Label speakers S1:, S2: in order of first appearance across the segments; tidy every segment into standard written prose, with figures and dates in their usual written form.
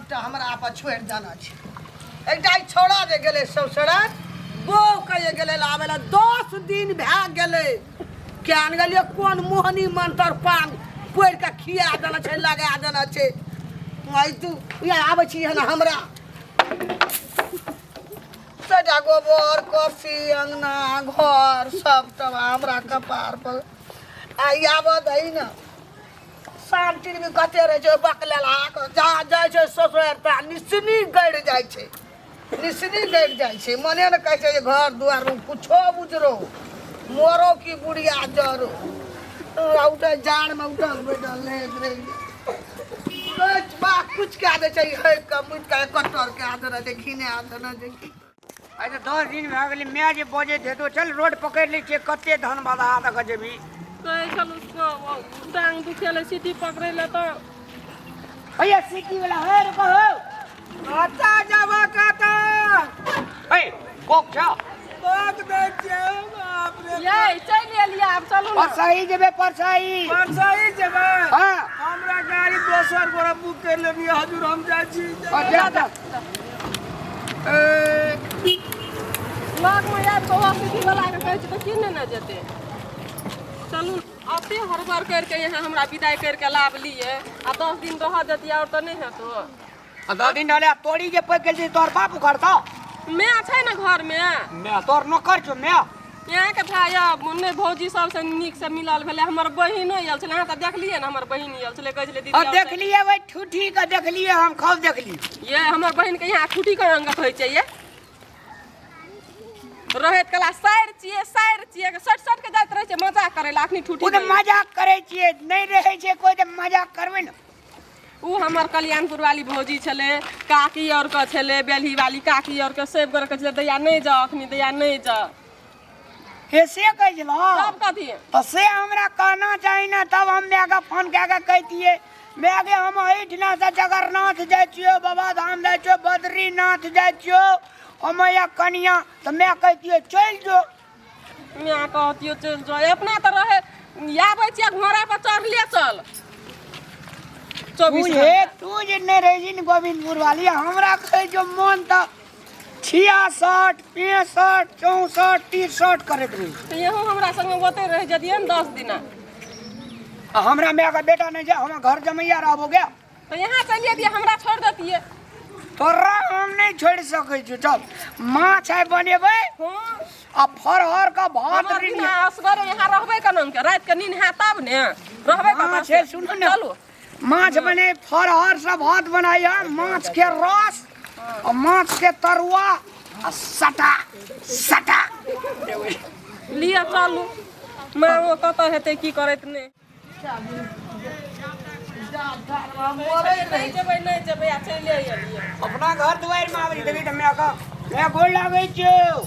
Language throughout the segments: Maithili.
S1: सबटा हमरा पर छोड़ि देना छै। एकटा ई छौड़ा जे गेलै ससुराल, बहू के जे गेलै लाबै लए, 10 दिन भए गेलै। केहन गेलियै कोन मोहनी मंतर पान पढ़ि कऽ खिया देने छै, लगा देने छै। आइ तू यहाँ आबै छी हन हमरा सबटा गोबर कॉफी अंगना घर सब तब हमरा कपार पर आ आबऽ दही ने। शांति भी कते रहै छै बकलेल हाक जहाँ जाइ छै ससुरारि ता निसनी गड़ि जाइ छै, निसनी गड़ि जाइ छै। मने ने कहै छै जे घर दुआर कुछो उजरो मरो की बुढ़िया जरो। उठे जाड़मे उठल बैठल रहैत रहि बा कुछ कए दै छै, हकि कऽ मुति कऽ कटर कए देने छै, घिना देने छै।
S2: आइ तऽ 10 दिन भए गेलै, माय जे बजैत हेतौ चल रोड पकड़ि लै छियै, कते धन बधा दऽ कऽ जेबही।
S3: कहै छलहुँ टांग दुखेलै सीटी पकड़ै लए तऽ
S2: भैया सीटी वाला हे रुको हो
S4: कतऽ जेबऽ कतऽ?
S2: हे कोक छौ
S4: कोक दै छियै बाप रे।
S3: यै चलि एलियै, आब चलू ने।
S2: परसाही जेबै परसाही।
S4: परसाही जेबै?
S2: हाँ।
S4: हमरा गाड़ी दोसर गोरा बुक करि लेलियै हजूर, हम जाइ छी।
S2: जा जा।
S3: लगमे आबि कऽ ओहो सीटी वाला के कहै छै तऽ की ने जेतै। चलू एते हड़बड़ करिके यहाँ हमरा विदाई करिके लाबलियै आ 10 दिन रह देतियै आओर तऽ नहि हेतो।
S2: आ 10 दिन रहले तोरी जे पकि गेल छै तोहर बाप उखड़तौ।
S3: माय छै ने घरमे।
S2: माय तोहर नौकर छौ माय।
S3: यहाँके भाय नहि भौजी सबसँ नीकसँ मिलल भेलै। हमर बहिनो आयल छलै, अहाँ तऽ देखलियै ने हमर बहिन आयल छलै, कहै छलै दीदी।
S2: आ देखलियै ओहि ठूठी के देखलियै हम, खूब देखलियै।
S3: ये हमर बहिन के यहाँ ठूठी के रंग कहै छै। ये रहैत कला साइर छियै, साइर छियै, सट सट के जाइत रहै छै मजाक करै लए। अखनी ठूठी
S2: ओ तऽ मजाक करै छियै, नहि रहै छै कोइ तऽ मजाक करबै ने।
S3: उ हमर कल्याणपुर वाली भौजी छलै, काकी आओर के छलै, बेलही वाली काकी आओर के सब गोरे कहै छलै दैया नहि जाउ अखनी, दैया नहि जाउ।
S2: हे से कहै छलौ?
S3: तब कथी?
S2: तऽ से हमरा कहना चाही ने, तब हम मायके फोन कए कऽ कहितियै, माय गे हम एहिठिना से जगन्नाथ जाइ छियौ, बाबा धाम जाइ छियौ, बद्रीनाथ जाइ छियौ, हम या कनिया, तऽ माय कहितियै चलि जो।
S3: माय कहतियो चलि जो, अपना तऽ रहे आबै छियै घोड़ा पर चढ़ले चल। 24
S2: तू हे तू जे नहि रहै छी ने गोविंदपुर वाली, हमरा कहै जो मोन तऽ 66 65 64 63 करैत रही।
S3: तऽ यहूँ हमरा संगे ओतै रहि जतियै ने 10 दिना।
S2: आ हमरा मायके बेटा नहि छै, हमरा घर जमैया रहबो गया।
S3: तऽ यहाँ चलि जतियै, हमरा छोड़ि देतियै।
S2: तोरा हम नहि छोड़ि सकै छी। चल माछ आइ बनेबै आ फरहर के भात।
S3: हमर बिना असगरे यहाँ रहबै केना के? राति के नींद हैत तब ने रहबै कतऽ?
S2: माछ है, सुनू ने।
S3: चलू
S2: माछ बने फरहर से भात बनाइया, माछ के रस आ माछ के तरुआ आ सटा सटा
S3: लिअ चलू। माँ ओ कतऽ हेतै की करैत नहि। नहि जेबै, नहि जेबै आ चलि एलियै।
S2: अपना घर दुआरि मे आबै देवी तऽ माय के माय गोर लागै छियौ।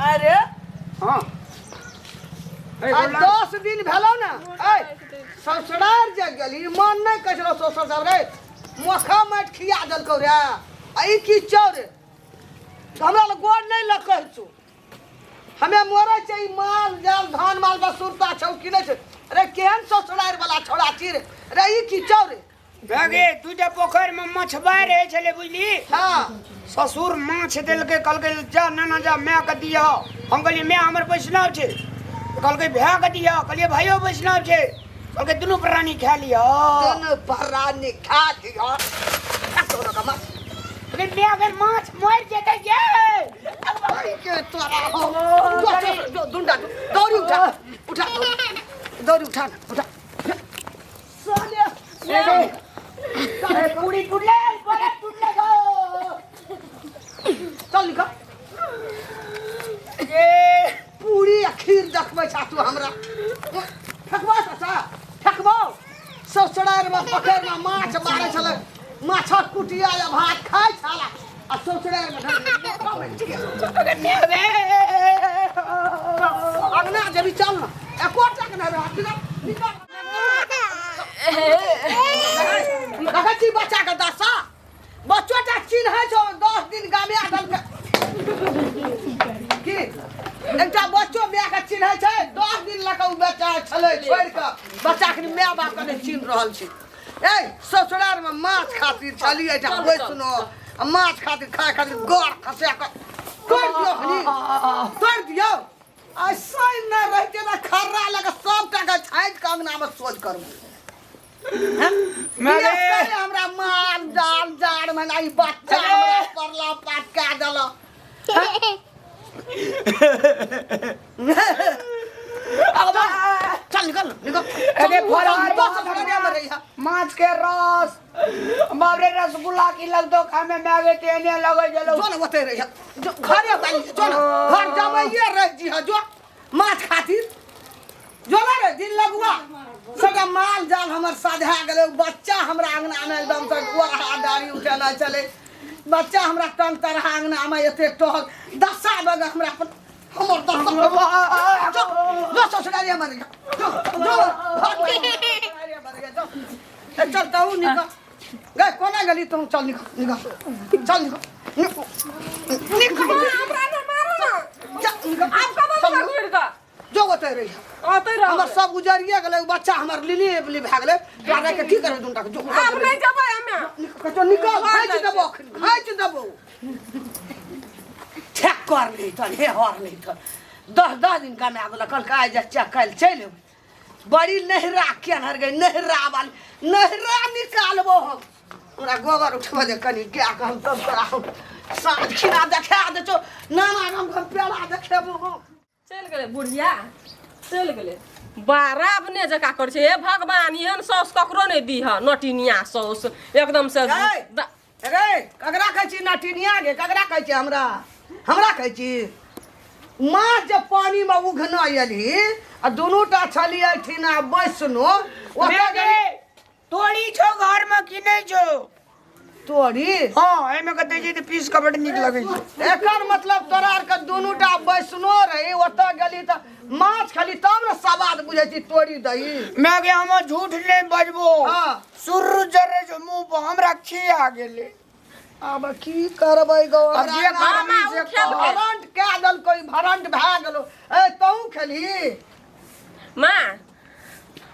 S1: अरे
S2: हाँ
S1: आइ 10 दिन भेलौ ने, ऐ ससुरार जे गेली मन नहि कहै छलौ ससुर साहब रे, मोखा माटि खिया देलकौ रे। आ ई की छौ रे? हमरा लग गोर नहि लग कहै छौ। हमे मरै छै ई माल जाल धान माल बस सुरता छौ कि नहि छै रे? केहन ससुरार वाला छौड़ा छी रे? रे ई की छौ रे?
S2: भए तू जे पोखरि मे मछबारि रहै छलै बुझली।
S1: हाँ।
S2: ससुर माछ देलकै, कहलकै जा नाना जा माय के दिह। हम कहलियै माय हमर वैष्णव छै। कहलकै भाय के दिह। कहलियै भाइयो वैष्णव छै। कहलकै दुनू प्राणी खा लिह।
S1: दुनू प्राणी खा लिह। तोरा का माछ
S2: अरे माय अगर माछ मरि जेतै गे।
S1: के तोरा हो दुंडा दौड़ी उठा उठा दौड़ी उठा उठा साले।
S2: पूरी टूटले, पूरी टूटले गो।
S1: चल निकल।
S2: ए
S1: पूरी आ खीर देखबै छा तू हमरा? फेकबा चाचा फेकबो। ससुरारिमे पोखरिमे माछ मारै छलै, माछक कुटिया या भात खाइ छला आ ससुरारिमे अगना जेबी। चल ना, एकोटा के नहि रहत। निकल निकल। देखै छी बच्चा के दशा, बच्चोटा चिन्है छौ। 10 दिन गामे देलकै की एकटा बच्चो माय के चिन्है छै? 10 दिन लऽ कऽ ओ बच्चा छलै छोड़ि कऽ, बच्चा के माय बाप के नहि चिन्ह रहल छै। ए ससुराल में माछ खातिर छलियै जा
S3: चल,
S1: वैष्णो आ माछ खातिर खाए खातिर गड़ खसा कऽ तोड़ि दियौ हनी तोड़ि दियौ आ सही न रहिते तऽ खर्रा लऽ कऽ सबटा के छाँटि कऽ अंगनामे सोझ करबै हैं?
S2: मारे।
S1: बियाह करे हमरा माल जाल जाड़ महिना ई बच्चा हमरा परला पात कए देलक। चल निकल निकल।
S2: अरे फरहार
S1: बस ससुराल में रहिहा।
S2: माछ के रस बाप रे, रसगुल्ला की लगतो खाए में, मैं तेने लगे चलो।
S1: जो न ओतै रहिहा, जो घरे बाली, जो न घर जमैये रह जीह, जो माछ खातिर जो न रे दिन लगुआ सबटा माल जाल हमर साझा गेलै। बच्चा हमरा अंगना मे एकदम से गोरहा डारी उठेना छलै। बच्चा हमरा टंग तरहा अंगना मे एते टहल दशा बग हमरा अपन हमर दशा। जो जो ससुराल हमर जो जो घर जो। ए, चल तू निकल गए, कोना गेली तू? चल निकल निकल, चल निकल निकल।
S3: हमरा ने मारू ना।
S1: चल निकल।
S3: आब कब
S1: चल
S3: अबे घुरि कऽ?
S1: जो ओतै रही।
S3: ओतै रह।
S1: हमर सब गुजरिए गेलै, बच्चा हमर लिली एबली भए गेलै। तोरा के की करबै दुनू जो।
S3: आब नहि जेबै हमे।
S1: कतो निकल, घाँचि देबो अखन, घाँचि देबो। ठेक कर नहीं तन हे हर नहीं तन 10 10 दिन कमा देलक। कहलकै आइ जा चा काल्हि चलि अयबै। बड़ी नहिरा केनहर गई नहिरा वाली, नहिरा निकालबो हम। हमरा गोबर उठबऽ दे कनि गायके, हम तब तोरा हम साँझ खिना देखा दै छौ। नाना रंग हम पेड़ा देखेबो हम।
S3: चलि गेलै बुढ़िया, चलि गेलै। बारा अपने जकाँ करै छै। हे भगवान, एहन साउस ककरो नहि दीह, नटिनिया साउस एकदम से।
S1: गै! रे ककरा कहै छी नटिनिया गे? ककरा कहै छी? हमरा हमरा कहै छी? माछ जे पानिमे उघना एलही आ दुनू टा छली एहिठिना बैसनो ओतऽ
S2: मैं
S1: गेली।
S2: तोड़ी छो घर में कि नहीं छो?
S1: तोरी?
S2: हाँ, एहिमे कते छै तऽ पीस कऽ बड नीक लगै छै।
S1: एकर मतलब तोरा आरके दुनू टा बैसनो रही, ओतऽ गेली तऽ माछ खाली तब ने सवाद बुझै छी तोरी दही।
S2: मैं के हम झूठ नहीं बजबो।
S1: हाँ।
S2: सुर्र जरे जो मुंह पर हमरा खिया गेलै।
S1: आब की करबै गो?
S2: आब जे करबी से कर।
S1: भरंट कए देलकै, भरंट भए गेलो। ए तहूँ खेलही?
S3: माँ,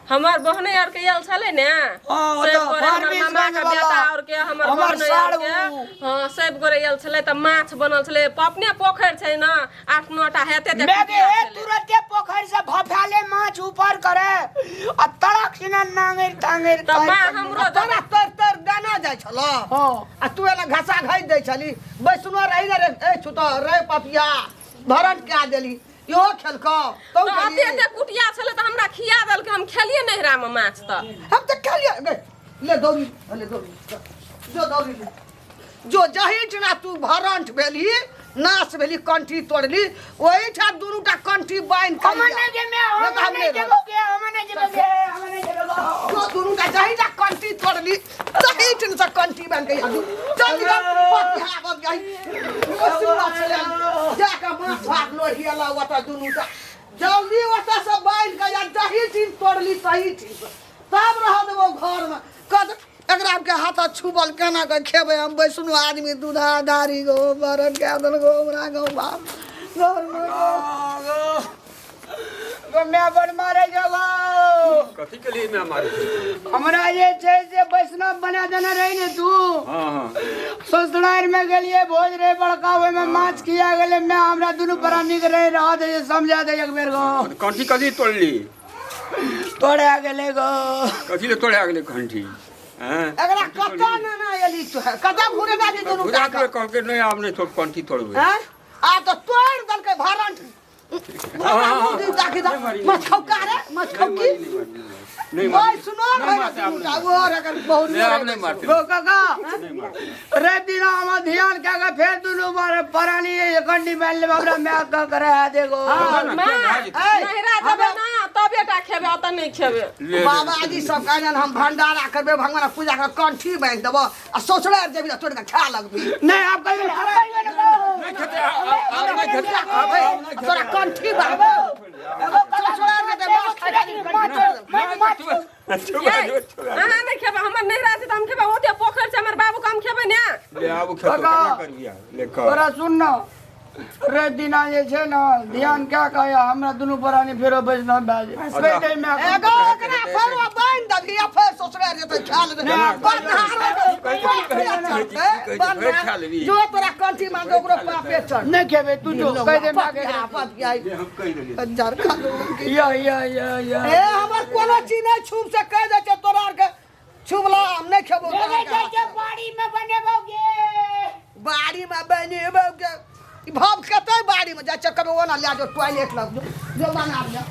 S3: हमर बहने आर के आयल छलै ने।
S2: हाँ,
S3: सब
S2: ओतऽ
S3: गोरे हमर
S2: फारबिसगंज
S3: मामा के
S2: वाला।
S3: बेटा और के हमर
S2: हमर
S3: बहने आर
S2: साढ़ू।
S3: के, हाँ, सब गोरे आयल छलै तऽ माछ बनल छलै। अपने पोखरि छै ने, 8 9 टा हेतै तऽ
S2: मैं के
S3: कुटिया
S2: हे
S3: छलै।
S2: तुरंते पोखरि से भफाले माछ ऊपर करे आ तड़क सिना नांगरि तांगरि
S3: तऽ माँ
S2: काटि कऽ।
S3: हमरो
S1: तोरा तर तर दाना जाइ छल।
S2: हाँ।
S1: आ तू एना घसा घाइ दै छली, बैसनो रही ने रे। ए छुत रे पपिया, भरंट कए देली। इहो खेलकौ? तौ
S3: तऽ
S1: खेलही?
S3: एते एते कुटिया छलै तऽ हमरा खिया देलकै, हम खेलियै नैहरा मे माछ तऽ।
S1: हम तऽ खेलियै गे। ले दौड़ी ले, दौड़ी जो, दौड़ी ले जो। जही ठिना तू भरंट भेली, नाश भेली, कंठी तोड़ली, ओही ठा दुनू टा कंठी बान्हि कऽ
S2: हम नहीं जेमे, हम
S1: नहि तऽ हम
S2: नहीं
S1: नहि
S2: जेबो के, हम नहीं जेबो के, हम नहीं जेबो।
S1: जो दुनू टा जही टा कंठी तोड़ली तही ठिन से कंठी बान्हि कऽ यहाँ चल निकल। पतिया बन गई जा कऽ माछ भात लोढ़ी एला ओतऽ। दुनू टा जल्दी ओतऽ से बान्हि कऽ या जही ठिन तोड़ली तही ठिन से तब रह देबो घरमे। कह एकरा के हाथ छुबल केना के खेबै हम? बैसनो आदमी दूधा दारी गो बरन कए देलको हमरा गो बाप घरमे गो।
S2: गो मैं बड़ मारे जगो।
S5: कथी के लिए मैं मारे छै?
S2: हमरा जे छै से वैष्णव बना देने रही ने तू।
S5: हाँ हाँ।
S2: ससुराल में गेलिए, भोज रहे बड़का, ओहिमे माछ खिया गेलै। मैं हमरा दुनू प्राणी के रहे रह दे, समझा दे एक बेर गो।
S5: कंठी कथी तोड़ली?
S2: तोड़े गेलै गो।
S5: कथी ले तोड़े गेलै कंठी हैं?
S1: एकरा कतऽ नेने एली तू? कतऽ घुरे दादी दुनू
S5: घुरा
S1: टा
S5: के कहलकै नहि, आब नहि तोड़, कंठी तोड़बै।
S1: हैं? आ तऽ तोड़ि देलकै भरंट। मछौका रे मछौकी।
S5: नहीं।
S1: ओइ सुनो
S5: नहीं
S1: रे
S5: मारते,
S1: दुनू
S5: आब
S1: टा
S5: नहीं।
S1: ओ रे अगर बहुत
S5: नहीं, आब नहीं मारते।
S2: गो काका।
S5: नहीं मारते।
S2: रे दिना हम ध्यान के के फेर दुनू बार प्राणी कंडी मारि लेब हमरा मैं का करे है देखो।
S5: ना,
S3: माँ,
S5: के भए जेतै?
S3: नैहरा जेबै ना तबे टा खेबै, ओतऽ नहि खेबै।
S5: ले, ले।
S1: बाबाजी सब कहलन हम भंडारा करबै, भगवान पूजा कर कंठी बांधि देबो आ ससुराल जेबी तऽ तोड़ि कऽ खा लगबी।
S2: नहीं, आप कहियो ना, आप कहियो ना।
S5: नहीं खेतै, आब नहीं खेतै, आब नहीं खेतै।
S1: तोरा कंठी बांधबो, ससुराल जेतै माछ खाइ खातिर कंठी तोड़ि देबो।
S5: चुप
S3: यै,
S5: भए जो, चुप भए जो।
S3: अहाँ नहि खेबै, हमर नैहरा छै तऽ हम खेबै। ओते पोखरि छै हमर बाबूके, हम खेबै ने।
S5: ले आबू खेतो।
S2: काका।
S5: केना करबी आब? ले कर।
S2: तोरा सुन न रे दिना जे छै ने ध्यान क्या कहे हमरा दुनू प्राणी फेरो वैष्णव भए जेबै।
S5: अच्छा।
S2: कहि दै मैं।
S1: एगो ओकरा फेर बान्हि देबही आ फेर। ससुरार जेतै खा लेतै
S5: कहै छै, की कहै छै, की कहै छै, भरि खा लेबही।
S1: जो तोरा कंठी मांगे ओकरो पापे चढ़
S2: नहि खेबै तू जो कहि दे माय के
S1: पतिया
S5: जे हम कहि देलियै
S1: कंजर खा लो।
S2: या या या या
S1: ए हमर कोनो चीज नहि छूब से कहि दै छै तोरा आरके छुबला हम नहि खेबो तोरा आरके हाथ।
S2: बाड़ी में बनेबोगे
S1: बाड़ी में बनेबो के ई भाव खेतै बाड़ी में जा चक्कर ओना लए जो टॉयलेट लग जो जो बना लिअ।